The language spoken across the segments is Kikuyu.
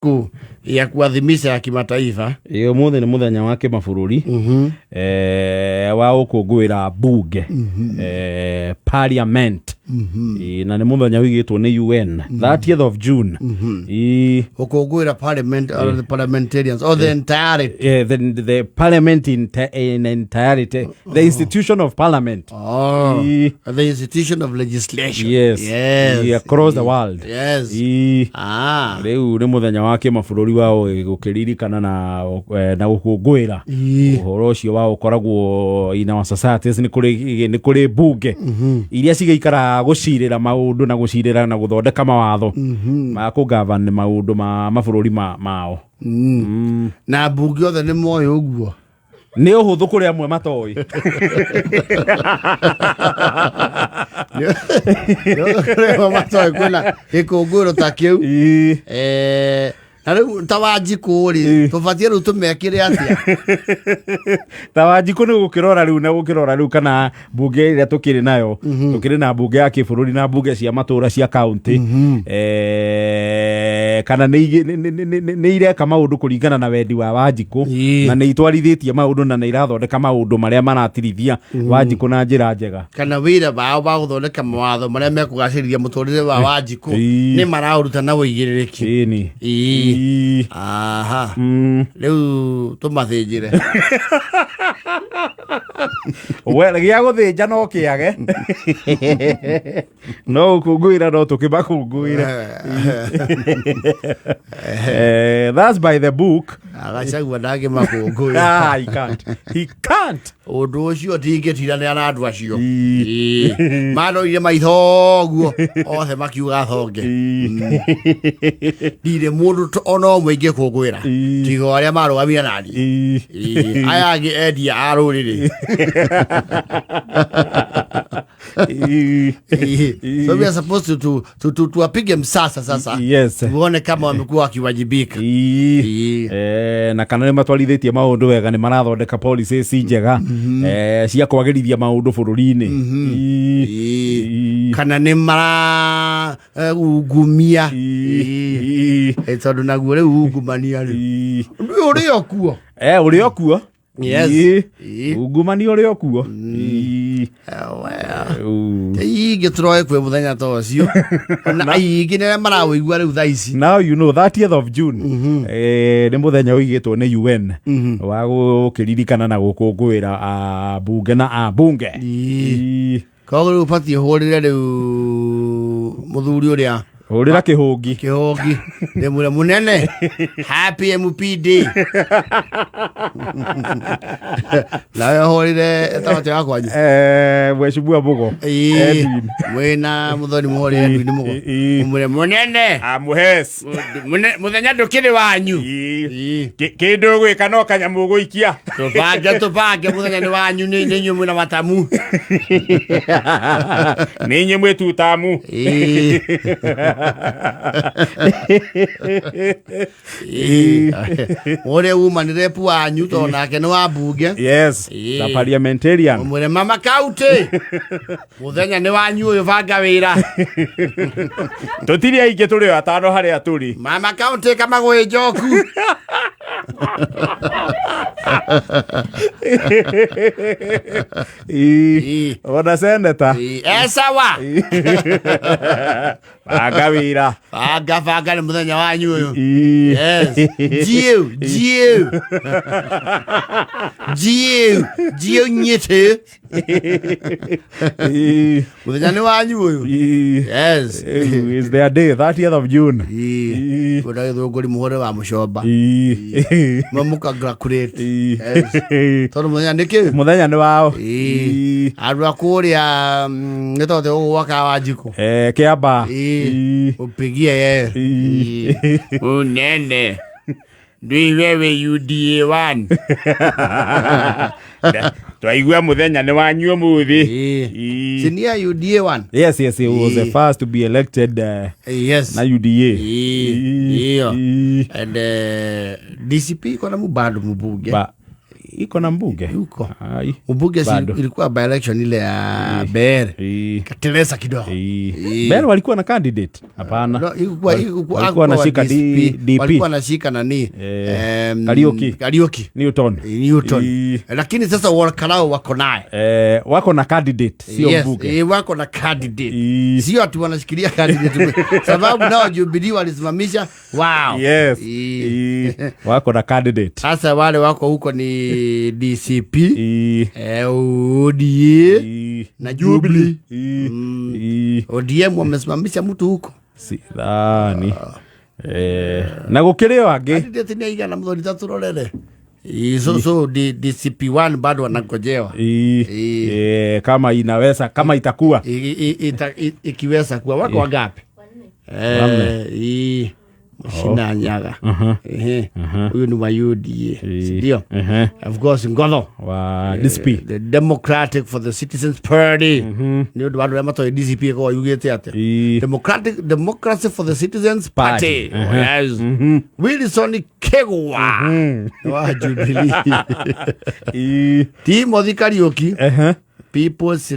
Siku ya kuadhimisha ya kimataifa. Ĩ, ũmũthĩ nĩ mũthenya wa kĩmabũrũri wa gũkũngũĩra mbunge, parliament. Ĩ, na nĩ mũthenya ũigĩtwo nĩ UN, 30th of June. Ĩ, gũkũngũĩra parliament or the parliamentarians or the entirety. The parliament in entirety, the institution of parliament. Oh, Ĩ, the institution of legislation. Yes. Yes. Ĩ, across the world. Yes. Ĩ, Ah. rĩu nĩ mũthenya wa kĩmabũrũri wa gũkĩririkana na gũkũngũĩra Ĩ. ũhoro ũcio wa ũkoragwo in our societies. Nĩ kũrĩ mbunge iria cigĩikaraga gũcirĩra maũndũ na gũcirĩra na gũthondeka mawatho ma kũgavern maũndũ ma mabũrũri mao. Na mbunge othe nĩ moĩ ũguo? Nĩ ũhũthũ kũrĩ amwe matoĩ. Nĩ matoĩ kwĩna gĩkũngũĩro ta kĩu. Ĩ. Na rĩu ta Wanjikũ rĩ, tũbatiĩ rĩu tũmekĩre atĩa? Ta Wanjikũ nĩ gũkĩrora rĩu na gũkĩrora rĩu kana mbunge ĩrĩa tũkĩrĩ nayo, tũkĩrĩ na mbunge ya kĩbũrũri na mbunge cia matũra, cia kaunti, kana nĩ ireka maũndũ kũringana na wendi wa Wanjikũ na nĩ itwarithĩtie maũndũ na nĩ irathondeka maũndũ marĩa maratirithia Wanjikũ na njĩra njega. Kana wĩra wao wa gũthondeka mawatho marĩa mekũgacĩrithia mũtũrĩre wa Wanjikũ nĩ maraũruta na ũigĩrĩrĩki? Ĩni. Ĩĩ. Ĩĩ. Aha. Rĩu tũmathĩnjĩre. Well, gĩa gũthĩnja no kĩage, no gũkũngũĩra no tũkĩmakũngũĩre. That's by the book. Agacagua ndangĩmakũngũĩra. Ah, he can't, he can't. Ũndũ ũcio ndingĩtiranĩra na andũ acio. Ĩĩ. Ĩĩ. Mandorire maitho ũguo othe makiuga thonge. Ndirĩ mũndũ ona ũmwe ingĩkũngũĩra tiga o arĩa marũgamire naniĩ. Ĩĩ. Aya angĩ endia a rũrĩrĩ. Ĩĩ. So we are supposed to tuwapige msasa sasa, tuone kama wamekuwa wakiwajibika. Ĩĩ. Na kana nĩ matwarithĩtie maũndũ wega, nĩ marathondeka policies njega cia kwagĩrithia maũndũ bũrũri-inĩ. Ĩĩ. Ĩĩ. Kana nĩ mara ungumia. Ĩĩ. Tondũ naguo rĩu ungumania rĩ, ũndũ ũrĩ o kuo. Ũrĩ o kuo. Yes. Ĩĩ. Ĩĩ. Ungumania ũrĩ o kuo. Ĩĩ. Well, Rĩu- aingĩ tũroe kwĩ mũthenya ta ũcio na aingĩ nĩ arĩa marawĩigua rĩu thaa ici. Now you know, 30th of June nĩ mũthenya ũigĩtwo nĩ UN wa gũkĩririkana na gũkũngũĩra ambunge na ambunge. Ĩĩ. Ĩĩ. Koguo rĩu ũbatiĩ hũrĩre rĩu mũthuri ũrĩa Hũrĩra kĩhũngi. Kĩhũngi, ndĩmwĩre, "Mũnene, happy MPD." Nawe hũrĩre ĩtabatĩ wa kwanyu. Mheshimiwa Mugo. Ĩĩ. Edwin. Mwĩna mũthoni, mũhũrĩre Edwin Mũgo. Ĩĩ. Ũmwĩre, "Mũnene, Amũhes. Mũthenya ndũkĩrĩ wanyu." Ĩĩ. Kĩndũ gwĩka no kanyamũ gũikia. Tũbange mũthenya nĩ wanyu, nĩ inyuĩ mwĩna matamu. Nĩ inyuĩ mwĩtutamu. Ĩĩ. Ĩĩ. Ũrĩa uma nĩ rep wanyu tondũ nake nĩ wa mbunge. Yes. Ĩĩ. The parliamentarian. Ũmwĩre, "Mama kaunti, mũthenya nĩ wanyu ũyũ, banga wĩra." Tũtirĩ aingĩ, tũrĩ o atano harĩa tũrĩ. Mama kaunti, kamagũĩ njoku. Ĩĩ. Ĩĩ. Ona seneta. Ĩĩ, esawa. Banga wĩra. Banga, banga, nĩ mũthenya wanyu ũyũ. Ĩĩ. Yes. Jiu, jiu. Jiu, jiu nyete. Ĩĩ. Mũthenya nĩ wanyu ũyũ. Ĩĩ. Yes. Ĩĩ, it's their day, 30th of June. Ĩĩ. Ĩĩ. Kwenda gĩthũngũri mũhũre wa mũcomba. Ĩĩ. Mamũcongratulate. Ĩĩ. Yes. Tondũ mũthenya nĩ kĩ? Mũthenya nĩ wao. Ĩĩ. Ĩĩ. Andũ a kũrĩa nĩ tondũ gũgwaka Wanjikũ. Kĩamba. Ĩĩ. Ĩĩ. Ũpigie ye. Ĩĩ. Unene. Ndui wewe UDA 1. Twaigua mũthenya nĩ wanyu ũmũthĩ. Ĩĩ. Ĩĩ. Sinia UDA 1. Yes, he was the Ĩĩ. first to be elected na UDA. Ĩĩ. Ĩĩ. Ĩyo. Ĩĩ. And DCP kona mu bado mubunge. Ba. Iko na mbunge? Yuko. Ai. Mbunge si Bado. ilikuwa by election ile ya Bere. Kateleza kidogo. Bere walikuwa na candidate? Hapana. No, Walikuwa hakuwa wa wanashika DCP, DP. walikuwa wanashika nani? Kariuki. Kariuki. Newton. Newton. Lakini sasa Ol Kalou wako naye. Wako na candidate, sio Yes, mbunge. wako na candidate. Sio ati wanashikilia candidate, sababu nao Jubilee walisimamisha wao. Yes. Wako na candidate. Sasa wale wako huko ni DCP, ODA na Jubilee. ODM wamesimamisha mtu huko. Sidhani. Na gũkĩrĩ o angĩ. Candidate ni aigana, Muthoni? Taturorere. So DCP1 bado wanangojewa. Kama inaweza, kama itakuwa. Ikiweza kuwa wako wangapi? Wanne. Mshina Nyaga. Ehe. Huyu ni wa UDA. Si ndio? Of course Ngotho. Wa DCP. The Democratic for the Citizens Party. Nĩ ũndũ wa andũ arĩa matoĩ DCP ĩkoragwo yugĩte atĩa? Democratic Democracy for the Citizens Party. Party. Yes. Wilson Kegwa wa Jubilee. Timothy Kariuki, People's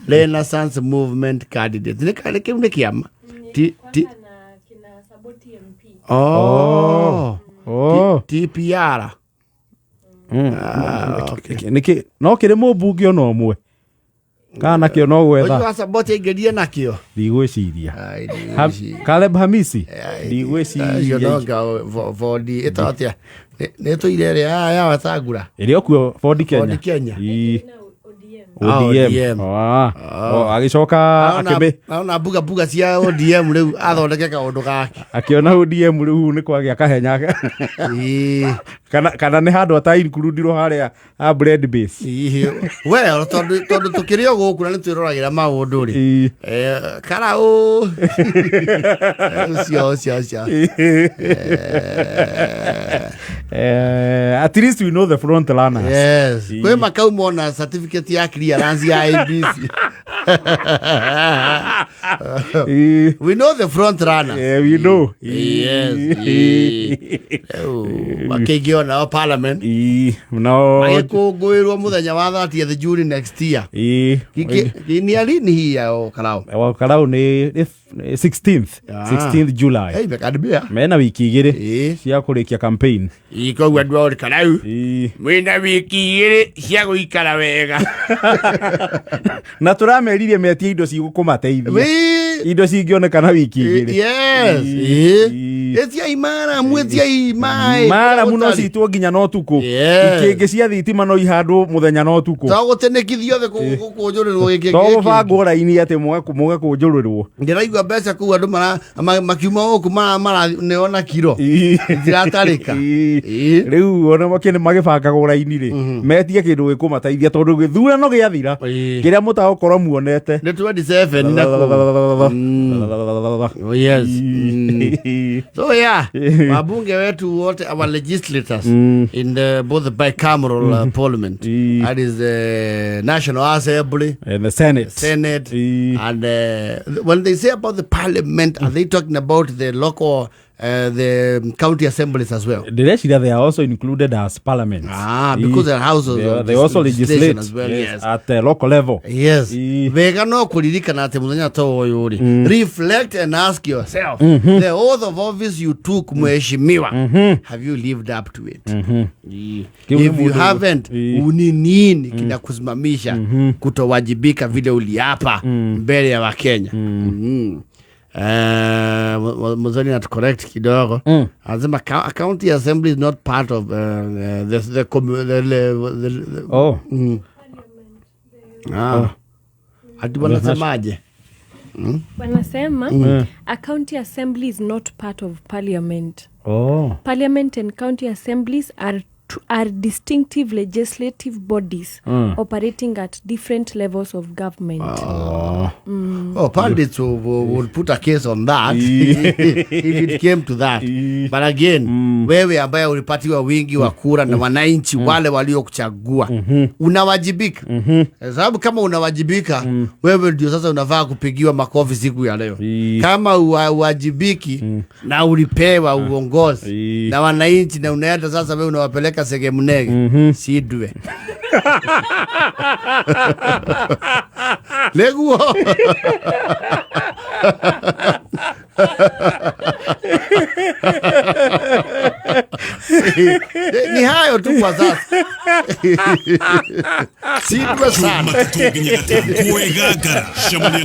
Renaissance Movement candidate. Nĩ kĩu nĩ kĩama. Ti na kina Saboti MP. Oh. Oh. TPR. Ah, okay. Nĩkĩ no kĩrĩ mũmbunge ona ũmwe kana nakĩo no gwetha? Ũyũ wa Saboti aingĩrire nakĩo. Ndigwĩciria. Ai, ndigwĩciria. Caleb Hamisi, Acio ndigwĩciria. no nga Ford ĩtagwo atĩa? Nĩ ĩtũire ĩrĩa ya Wetangula. Ĩrĩa okuo Ford Kenya. Ford Kenya. Na ODM. Ah, ODM. ODM. Ah. Oh, agĩcoka akĩmĩ Naona mbuga mbuga cia ODM rĩu athondeke kaũndũ gake. Akĩona ODM rĩu nĩ kwagĩa kahenya. Kana nĩ handũ ata includirwo harĩa ha bread base. Well, tondũ tũkĩrĩ o gũkũ na nĩ twĩroragĩra maũndũ rĩ. Karau ũcio. At least we know the front runners. Yes. Kwĩ makauma ona certificate ya clearance ya ABC. We know the front runner. We know. Yes. Rĩu makĩingĩo nao parliament. No. Magĩkũngũĩrwo mũthenya wa 30th June next year. Nĩ lini hii ya Ol Kalou? Ol Kalou nĩ 16th. Ah. 16th July. Hey, mekaribia. Mena wiki igĩrĩ cia kũrĩkia campaign. Koguo andũ a Ol Kalou mwĩna wiki 2 cia gũikara wega. Na tũrameririe metie indo cigũkũmateithia, indo cingĩonekana wiki 2. Yes. Ĩtiai maramu, ĩtiai maĩ. Maramu no citwo nginya no tukũ. Ikĩngĩ cia thitima no ihandwo mũthenya no tukũ. To gũtĩnĩkithio thĩ gũkũnjũrĩrwo gĩkĩ. To gũbangwo raini atĩ mũge kũnjũrĩrwo. Ndĩraigua mbeca kũu andũ makiuma gũkũ maraneo na kiro itiratarĩka. Rĩu ona magĩbangagwo raini rĩ, metie kĩndũ gĩkũmateithia tondũ gĩthurano gĩathira kĩrĩa mũtagũkorwo muonete Nĩ 27 na kũu. Oh, yes. So yeah, wabunge wetu wote, our legislators in the both the bicameral parliament, that is the National Assembly, and the Senate. Senate, and when they say about the parliament, are they talking about the local, the county assemblies as well? Ndĩreciria they are also included as parliaments. Ah, because they're houses of They also legislation legislate as well, yes. at the local level. Yes. Wega no kũririkana atĩ mũthenya ta ũyũ rĩ, reflect and ask yourself, the oath of office you took, mheshimiwa, have you lived up to it? Kĩu nĩ If you mũndũ- haven't, ni nini kinakusimamisha kutowajibika vile uliapa mbele ya Wakenya? Muthoni na correct kidogo, anasema county assembly is not part of the, commu- the Oh. Ah. Ati wanasemaje? Wanasema a county assembly is not part of parliament. Oh. Parliament and county assemblies are distinctive legislative bodies operating at different levels of government. Oh. Oh, pundits will put a case on that if it came to that. But again, wewe ambaye ulipatiwa wingi wa kura na wananchi wale waliokuchagua, unawajibika. Sababu kama unawajibika, wewe ndio sasa unafaa kupigiwa makofi siku ya leo. Kama uwajibiki na ulipewa uongozi na wananchi na unaenda sasa wewe unawapeleka Kasegemunege sindwe nĩguo. Ni hayo tu kwa sasa, sindwe sana. Jumatatu nginya Gatano kwegangara cemania.